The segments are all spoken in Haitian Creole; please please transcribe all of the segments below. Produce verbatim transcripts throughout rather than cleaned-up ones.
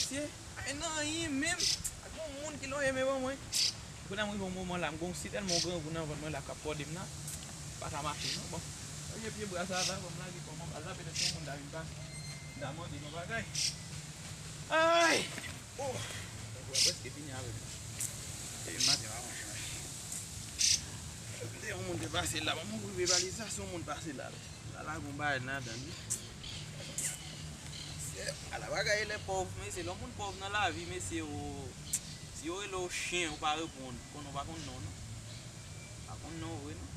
Mesye, ay nan anyen menm. Ak yon moun ki lonje men ban mwen. Kounye a m rive yon moman la, m gon si tèlman yon grangou nan vant mwen la k ap kòde m la. Pa ka mache non. Bon. Mwen gen pye bra sa la, ban m lage kò m anba la, petèt se yon moun ta vin pase. M ta mande yon bagay. Ay! Oh! Nèg yo prèske fini avèk mwen. Depi maten m ap mache, mache. Depi yon moun te pase la, ban m ouvri valiz sa, se yon moun pase la. Ala gon bagay nan ladan li. Ala bagay lè pòv, mesye, lè yon moun pòv nan lavi, mesye, ou, si yo rele w chen, ou pa reponn, konnen w pa konn non w non. Pa konn non w vre non.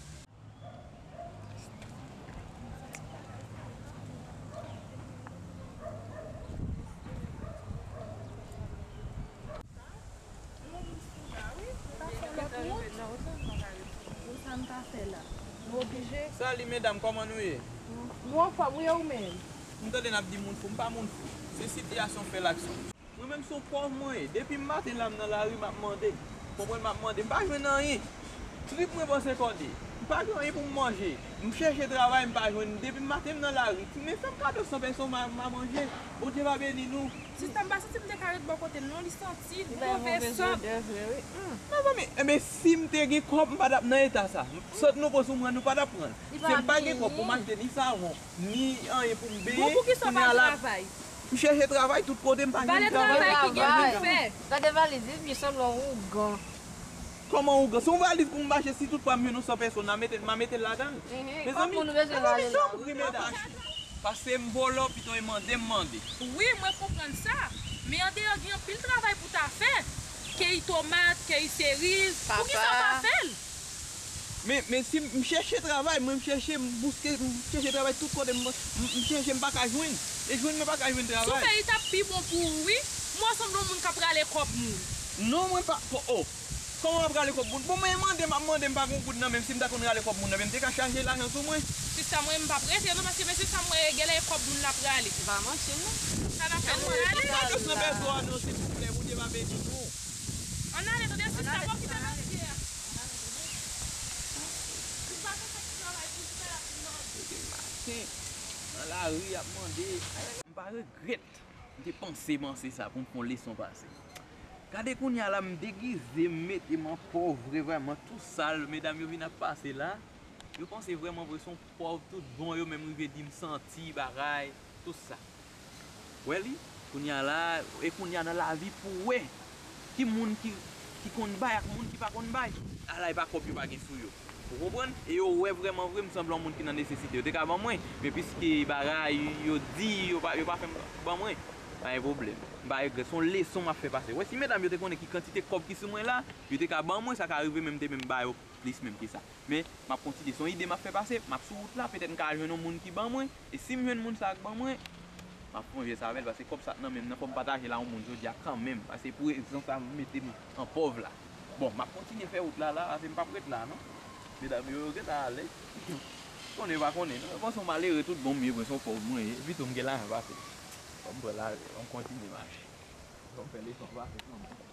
Pou sa m ta fè la? M oblije. Salut medam, kòman nou ye? Nou anfòm wi, e ou menm? M tande n ap di moun fou, m pa moun fou. Se sitiyasyon fè l aksyon. Mwen menm se yon pòv mwen ye. Depi maten la m nan lari, m ap mande. Konprann, m ap mande. M pa jwenn anyen. Trip mwen panse kòde. M pa gen anyen pou m manje. M chèche travay, m pa jwenn. Depi maten m nan lari. Men fè m kado san pèso m a, m a manje. Bondye va beni nou. Sista, m pa santi m te ka ret bò kote l non, li santi move sant. Mezanmi, enben si m te gen kòb, m pa t ap nan eta sa. Sant nou pran sou mwen, nou pa t ap pran l. Se m pa gen kòb pou m achte ni savon, ni anyen pou m benyen. Bon, poukisa w pa travay? M chèche travay tout kote, m pa jwenn travay. Vale travay ki gen pou fè. Gade valiz li, li sanble yon ougan. Kòman ougan? Se yon valiz pou m mache, si tout fwa m jwenn yon san pèso, m a mete, m a mete l ladan l. Mezanmi, mezanmi, janm ri medam. Pase m vòlò, pito e mande m mande. Wi, mwen konprann sa. Men andeyò gen anpil travay pou ta fè. Keyi tomat, keyi seriz. Poukisa w pa fè l? Men, men si m, m chèche travay, mwen m chèche, m bouske, m chèche travay tout kote, m, m, m chèche, m pa ka jwenn. E jwenn mwen pa ka jwenn travay. Si w fè li t ap pi bon pou ou wi. Mwen sanble yon moun k ap rale kòb moun. Non, mwen pa, oh, oh. Kòman m ap rale kòb moun? Bon, mwen mande, m ap mande, m pa gen goud nan men m. Si m ta konn rale kòb moun nan, men m te ka chaje lajan sou mwen. Sista, mwen, m p ap rete non, paske mesye sa m wè, genlè e kòb moun l ap rale. Se pa manti non. Sa n ap fè, nou prale. Ann ale. Ann ale, tande, sista, pa okipe mesye a. Ou pa gen kòb travay pou fè, ap mande. Mache nan lari, ap mande. M pa regrèt. M te panse, panse sa pou m fè yon leson pase. Gade kounye a la, m degize, m mete m an pòv vre, vrèman, tou sal. Medam yo vin ap pase la. Yo panse vrèman vre se yon pòv tout bon, yo menm rive di m santi bagay, tou sa. Wè li, kounye a la, e kounye a nan lavi pou wè ki moun ki, ki konn bay ak moun ki pa konn bay. Ala e pa kòb yo pa gen sou yo. Ou konprann? E yo wè vrèman vre m sanble yon moun ki nan nesesite. Yo te ka ban mwen, men piske bagay yo di, yo pa, yo pa fè m ban mwen. Pa gen pwoblèm. M pa regrèt. Se yon leson m ap fè pase. Wè, si medam yo te konnen ki kantite kòb ki sou mwen la, yo te ka ban mwen, sa ka rive menm te menm ba yo plis menm ke sa. Men, m ap kontinye. Se yon ide m ap fè pase, m ap sou wout la, petèt m ka al jwenn yon moun ki ban mwen, e si m jwenn moun sa a k ban mwen, m ap fè yon jès avè l, paske kòb sa a t nan men m nan, fò m pataje l a yon moun jodi a kanmenm, paske pou rezon sa a m mete m an pòv la. Bon, m ap kontinye fè wout la la, paske m p ap ret la non. Medam yo, yo gentan ale. Konnen pa konnen non, yo panse yon malere tout bon m ye, mwen se yon pòv mwen ye, pito m gen lajan pase. Fò m pran lajan, fò m kontinye mache. Fò m fè leson pase kanmenm.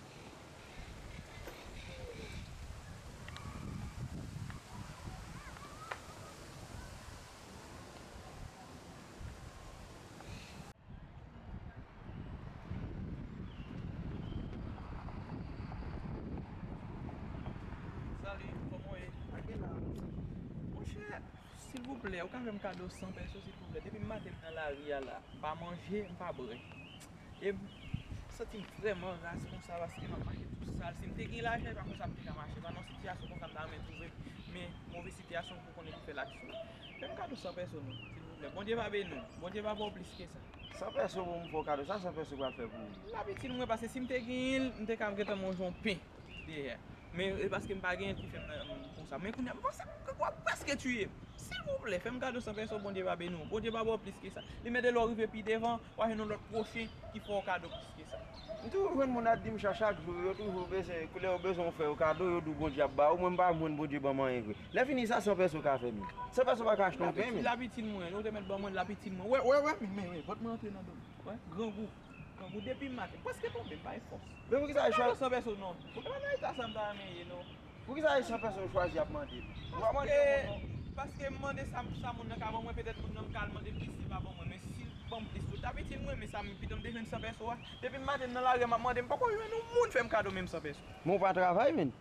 Salut, kòman w ye? Monchè, silvouplè, ou ka fè m kado san pèso, silvouplè? Depi maten m nan lari a la, m pa manje, m pa bwè. E m santi m vrèman ras konsa paske m ap mache tou sal. Si m te gen lajan, e pa konsa m te ka mache. Pa nan sitiyasyon konsa m ta renmen twouve m. Men move sitiyasyon pou konnen ki fè l ak sou. Fè m kado san pèso non, silvouplè. Bondye va beni w. Bondye va ba w plis ke sa. San pèso pou m fè w kado? Sa san pèso pral fè pou ou? L ap itil mwen paske si m te genyen l, m te ka gentan manje yon pen dèyè. Men e paske m pa genyen l ki fè m nan, m konsa. Men kounye a, m panse w ap prèske tiye m. Silvouplè, fè m kado san pèso, Bondye va beni w. Bondye va ba w plis ke sa. Li mèt de lè w rive pi devan, w a jwenn yon lòt pwochen ki fè w kado plis ke sa. M toujou jwenn moun ap di m sa chak jou, yo toujou bezwen, lè yo bezwen w fè yo kado, yo di w Bondye ap ba ou, mwen m pa jwenn Bondye ban m anyen vre. Lè fini sa, san pèso ka fè m? San pèso pa ka achte yon pen, men. L ap itil mwen, ou te mèt ban mwen, l ap itil mwen. Wè, wè, wè, men, men, men, vant mwen antre nan do m. Wè, grangou. Grangou depi maten, prèske tonbe, m pa gen fòs. Men poukisa yo chwazi? San pèso non. Pou mwen nan eta sa m ta renmen ye non. Poukisa e san pèso yo chwazi ap mande? Ou pa mande yon moun non. Paske m mande sa, sa moun nan ka ban mwen, petèt moun nan m ka al mande l isi pa ban mwen, men si Ban m plis tou. Dabitid, mwen, men sa, m pito m te jwenn san pèso a. Depi maten m nan lari a, m ap mande, m poko jwenn yon moun fè m kado menm san pèso. Men w pa travay, menn.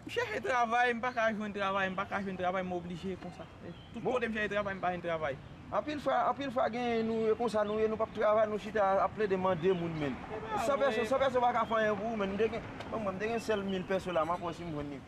M chèche travay, m pa ka jwenn travay, m pa ka jwenn travay, m oblije konsa. Tout kote m chèche travay, m pa jwenn travay. Anpil fwa, anpil fwa genyen nou, e konsa nou ye, nou p ap travay, nou chita ap plede mande moun, menn. San pèso, san pèso pa ka fè anyen pou ou, menn. M te gen, bon, mwen, m te gen sèl mil pèso la, m ap wè si m jwenn li.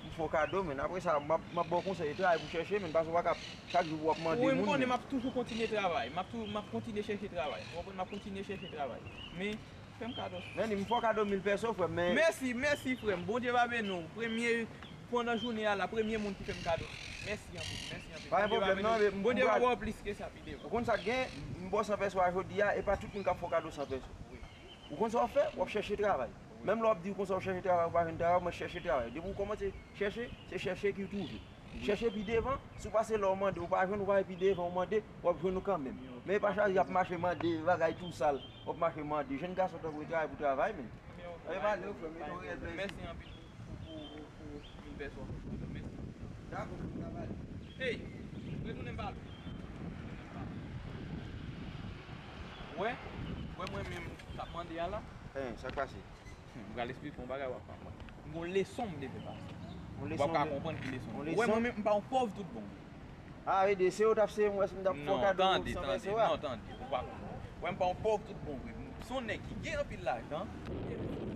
M fè w kado, menn. Apre sa, m ap, m ap ba w konsèy, travay pou chèche, menn, paske w pa ka chak jou w ap mande moun, menn. Wi, m konnen m ap toujou kontinye travay. M ap tou, m ap kontinye chèche travay. Ou konprann? M ap kontinye chèche travay. Men, fè m kado. Menn, m fè w kado mil pèso, frè m, men. Mèsi, mèsi, frè m. Bondye va beni w. Premye, pandan jounen an la, premye moun ki fè m kado. Mèsi anpil, mèsi anpil. Pa gen pwoblèm, non, men Bondye va ba w plis ke sa pi devan. Ou konn sa k gen, m ba w san pèso a jodi a, e pa tout moun k ap fè w kado san pèso. Wi. Ou konn sa w ap fè? W ap chèche travay. Menm lè w ap di w konsa w chèche travay, ou pa jwenn travay, mwen chèche travay. Depi w kòmanse chèche, se chèche ki twouve. Chèche pi devan, si w pase la w mande, ou pa jwenn, ou pase pi devan, ou mande, w ap jwenn ou kanmenm. Men e pa chaje ap mache mande, bagay tou sal, w ap mache mande. Jèn gason tankou w travay pou travay, menn. Anben, valè, frè m, e tou reyèl plezi. Mèsi anpil pou, pou, pou, pou mil pèso a. Mèsi. Dakò, frè m, travay. Hey, retounen m pale. Wè, wè mwen menm k ap mande a la. Hein, sa k pase? Hmm, m pral esplike w yon bagay w ap konprann. M gon leson m te fè pase. W ap ka konprann ki leson. Ou wè mwen menm, m pa yon pòv tout bon. Ah, vle di, se yo t ap seye m wè si m t ap fè w kado san pèso a. Non, tande, tande, non, tande, ou pa konprann. Ou wè m pa yon pòv tout bon vre. M se yon nèg ki gen anpil lajan.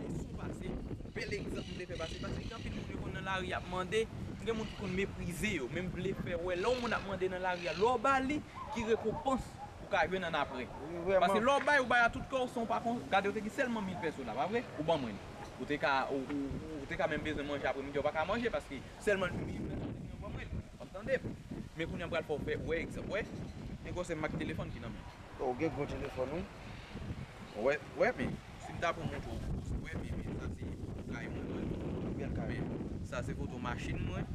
Leson pase, bèl egzanp m te fè pase, paske gen anpil moun yo konn nan lari ap mande, gen moun ki konn meprize yo, men m vle fè wè, lè yon moun ap mande nan lari a, lè w ba li, ki rekonpans ou ka jwenn annapre. Paske lè w bay, ou bay a tout kè w san w pa konn, gade, ou te gen sèlman mil pèso la, pa vre? Ou ban mwen li. Ou te ka, ou, ou, ou, ou te ka menm bezwen manje apremidi, ou pa ka manje, paske sèlman mil pèso ou te gen, ou ban mwen li. W ap tande m. Men kounye a m pral fè w fè, wè, egzanp, wè. Nèg ou se mak telefòn ki nan men. Ou gen gwo telefòn, wi. Wè, wè, men, si m ta pou montre w, wè, men, men, sa se kay mwen, wè. Bèl kay. Men, sa se foto machin mwen.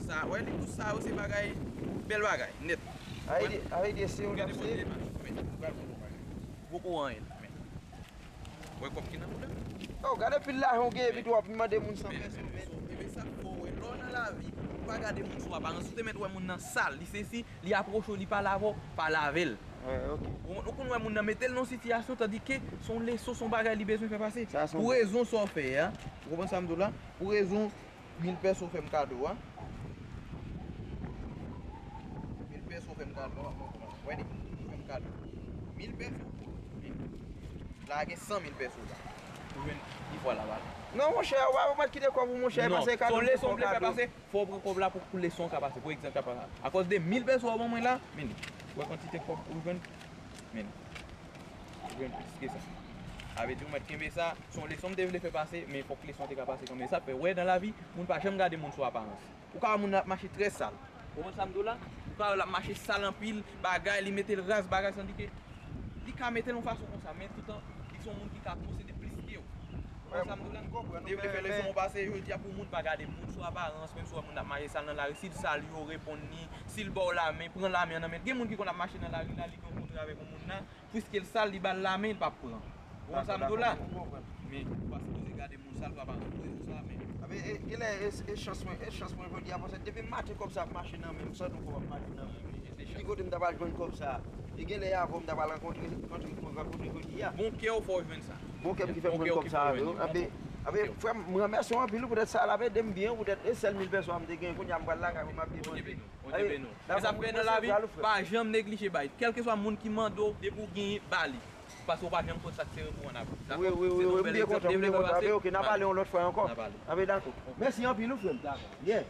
Sa, wè, li, tout sa yo se bagay, bèl bagay, nèt. Avè di, avè di, se yon ap se. Men, ou pral montre w bagay. Poko anyen, men. Wè kòb ki nan boul la. Oh, gade pil lajan w gen, epi tou w ap mande moun san pèso, men. Ebyen, sa k fè w wè, lè w nan lavi, ou pa gade moun sou aparans. Ou te mèt wè moun nan sal, li sesi, li apwoche w, li pale avè w, pa lave l. Wè, ok. Ou, ou konn wè moun nan mete l nan yon sitiyasyon, tandike se yon leson, se yon bagay li bezwen fè pase. Pou rezon sa w fè a, ou konprann sa m di w la? Pou rezon mil pèso w fè m kado a. Mil pèso w fè m kado a. Wè li, ou fè m kado. Mil pèso. La gen san mil pèso la. Ou jwenn li fwa la, pale. Non, monchè, ou pa, ou pa kite kòb ou, monchè, pase kado. Non, se yon leson m vle fè pase, fò w pran kòb la pou, pou leson an ka pase. Pou egzanp, ka pase. Akòz de mil pèso w ban mwen la, men li. Ou wè kantite kòb ou jwenn? Men li. Ou jwenn plis ke sa. Sa vle di ou mèt kenbe sa. Se yon leson m te vle fè pase, men fòk leson an te ka pase kanmenm. Sa fè, wè, nan lavi, moun pa janm gade moun sou aparans. Ou ka wè moun nan ap mache trè sal. Ou konprann sa m di w la? Ou ka wè l ap mache sal anpil, bagay, li mete l raz, bagay, tandike li ka mete l yon fason konsa, men toutan, li se yon moun ki ka posede plis ke w. Ou konprann sa m di w la? Te vle fè leson an pase, jodi a pou moun pa gade moun sou aparans, menm si w wè moun ap mache sal nan lari, si l sal yo, reponn li, si l ba w lamen, pran lamen an nan men l. Gen moun ki konn ap mache nan lari la, li gen yon kontre avèk yon moun la, piske l sal, li ba l lamen, li p ap pran. Ou konprann sa m di w la? Men, ou pa sipoze gade moun sal sou aparans, pou rezon sa, men. Ape, e, genlè, e, e chans mwen, e chans mwen jodi a, paske depi maten kòb sa ap mache nan men m, san dout kòb ap mache nan men m. Ki kote m ta pral jwenn kòb sa? E genlè, e avè w m ta pral rankontre, rankontre, rankontre jodi a. Bon kè w fè w jwenn sa. Bon kè m ki fè m jwenn kòb sa, wi. Ape, ape, frè m, m remèsye w anpil, wi, poutèt sa, l ap ede m byen, poutèt e sèl mil pèso a m te gen, kounye a m pral lakay mwen, m ap depann. Bondye beni w. Bondye beni w. E sa fè nan lavi, pa janm neglije bay. Kèlkeswa moun ki mande w, depi w genyen, ba li. Paske w pa janm konn sa k sere pou w annapre. Dakò? Wi, wi, wi, wi, m byen kontan, m byen kontan. Ape, ok, n a pale yon lòt fwa ankò. N a pale. Ape, dakò. Mèsi anpil, wi, frè m. Dakò. Yeah.